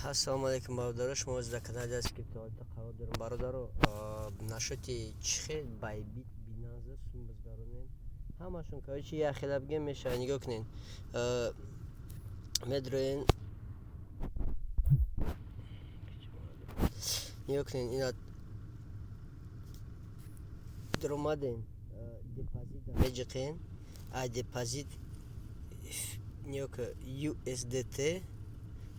Ассалому алайкум, бародаро. Шумо дар канали аз криптовалюта қарор дорем. Бародаро, нашоти чӣ хел Байбит, Бинанса сум бизгаронем, ҳамашон, короче, як хела бигем мешава. Нигоҳ кунед, медроен, нигоҳ кунед, ина даромаден, депозит меҷиқен, а депозит нигоҳ ку, USDT.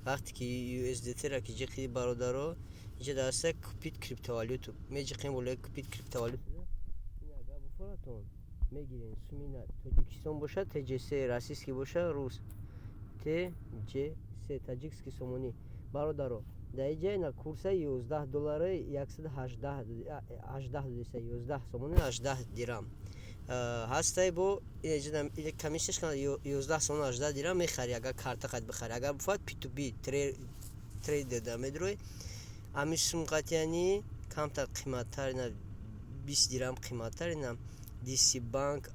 Вақте ки USDT-ра ки ҷиқиди, бародаро, инҷа даста «купить криптовалюту» меҷиқем, болои «купить криптовалюту». Ин агар буфоратон, мегирен сумина Тоҷикистон боша TJS, российский боша рус TJS, таджикский сомонӣ. Бародаро, дар инҷа ина курса 11 доллари 118 додеса, 11 сомони 18 дирам ҳастай. Бо комиссияш 11 сомон 18 дирам мехарӣ, агар карта қад бихарӣ. Агар буфоҳад, P2P трейдер да медрои, ами сум қатияни камтар қиматтар, ина 20 дирам қиматтар. Ина DC банк,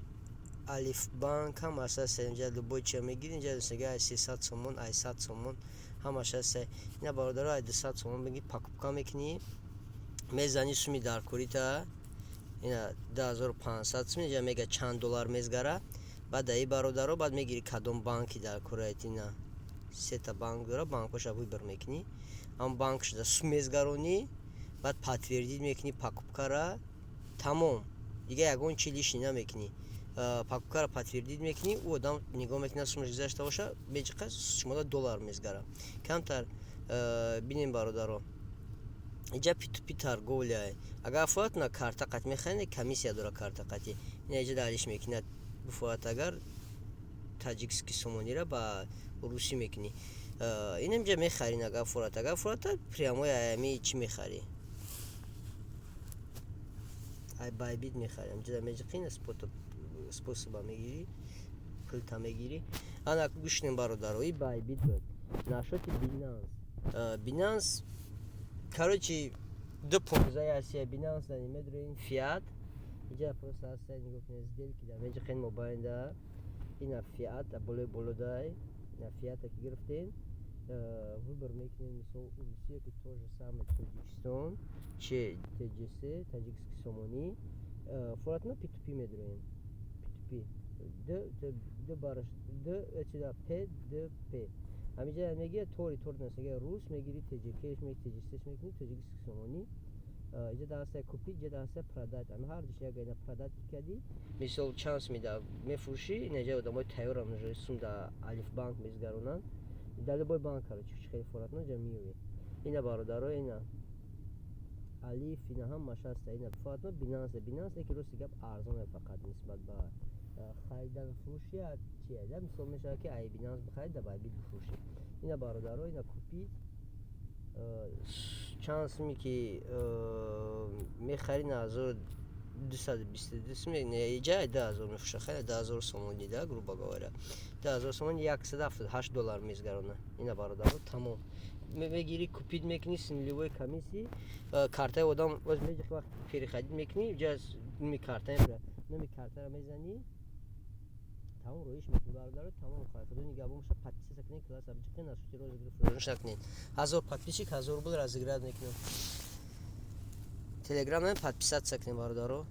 Алифбанк, ҳамаш ҳаста. Инҷа любой чия мегирӣ, инҷа ай 300 сомон, ай 100 сомон, ҳамаш ҳаста. Ина, бародаро, ай 200 сомон мегирӣ, покупка мекунӣ, мезанӣ суми даркорита, ина 2500 сум. Инҷа мега чанд доллар мезгара. Баъд даи, бародаро, баъд мегирӣ кадом банки даркораят. Ина сета банк дора, банкоша выбор мекунӣ, ҳам банкшда сум мезгаронӣ, баъд подтвердить мекунӣ покупкара, тамом. Дига ягон чи лишний намекунӣ. Покупкара подтвердить мекунӣ, ӯ одам нигоҳ мекунад, сумаш гузашта боша, меҷиқа, шумода доллар мезгара. Камтар бинем, бародаро, инҷа P2P торговля. Агар фоҳад на карта қат мехаред, комиссия дора карта қатӣ. Ина инҷа далиш мекунад, буфоҳад, агар таджикский сомонира ба русӣ мекунӣ, ин инҷа мехарин. Агар фурат, агар фурата, прямой ами чӣ мехарӣ, ай Байбит мехарӣ, инҷа меҷиқин, способа мегирӣ, пулта мегирӣ. Ана гӯш кунем, бародаро, и Байбит буд. Нашоти Бинанс. Бинанс, короче, ду понздаи ҳастия. Бинанс дани медроин, фиат инҷа просто ҳаста. Нигоҳ кунед, сделки да меҷиқен, мобайнда ина фиат болои болодай. Ина фиата ки гирифтен, выбор мекунед, мисол, Русия ки то же самое Тоҷикистон че TJS, таджикский сомонӣ. Фуратна P2P медроен, P2P д бараш д чида P д П. Ҳаминҷа мегирад тори тор мега рус мегири, TJK-ш меги, TJS мекунӣ, тоҷикский сомонӣ. Инҷа даста купить, инҷа даста продать. Ами ҳардуш як. Ина продать ки кардӣ, мисол, чанд суми да мефурӯшӣ, инаҷа одамои тайёрам сум да Алифбанк мезгаронанд, дар любой банк, короче, хеле форатно ҷа меёвӣ. Ина, бародаро, ина Алиф, ина ҳамаш ҳаста. Ина форатно Бинанс. Бинанс яки, рости гап, арзоне, фақат нисбат ба харидану фурӯши чия да. Мисол, мешавад ки ай Бинанс бихарид, да Байбит бифурӯшӣ. Ина, бародаро, ина купить, чанд суме ки мехарӣ, на 1222 сум иҷа 2000 мефурӯша. Хайр, 2000 сомонӣ да, грубо говоря, 2000 сомонӣ 178 доллар мезгарона. Ина, бародаро, тамом. Мегирӣ, купить мекунӣ, с нулевой комиссии картаи одам боз меҷиқи. Вақт переходить мекунӣ, иҷа номи карта, номи картаро мезанӣ, тамом, роиш мекунӣ, бародаро, тамом. Худо нигаҳбон боша. Подписаться кунед, класс абиҷиқен, насути розыгрыш фаромӯш накунед. 1000 подписчик 1000 рубл разыграть мекунем. Телеграм подписаться кунед, бародаро.